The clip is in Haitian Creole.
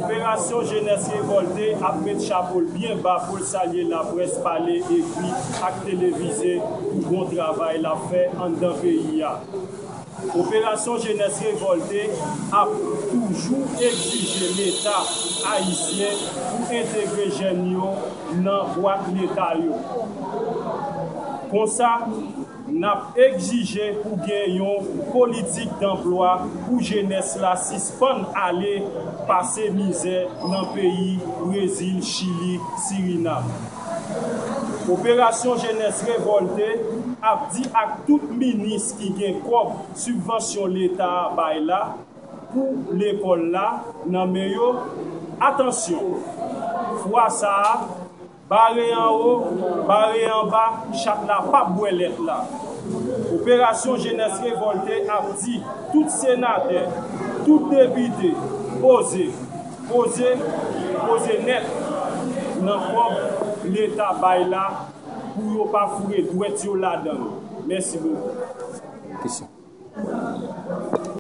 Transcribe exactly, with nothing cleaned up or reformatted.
Operasyon Jenès Revòlte ap met chapo l byen ba pou l salye laprès pale, ekri ak televize pou bon travay l ap fè anndan peyi a. Operasyon Jenès Revòlte ap toujou egzije Leta ayisyen pou entegre jèn yo nan bwat Leta yo. Konsa, n ap egzije pou gen yon politik danplwa pou jenès la sispann ale pase mizè nan peyi Brezil, Chili, Sirinam. Operasyon Jenès Revòlte ap di ak tout minis ki gen kòb sibvansyon Leta a bay la pou lekòl la nan men yo, atansyon! Fwa sa a, bare anwo, bare anba, chat la p ap bwè lèt la. Operasyon Jenès Revòlte ap di tout senatè, tout depite, poze, poze, poze nèt nan kòb Leta bay la pou yo pa foure dwèt yo ladan l. Mèsi bokou.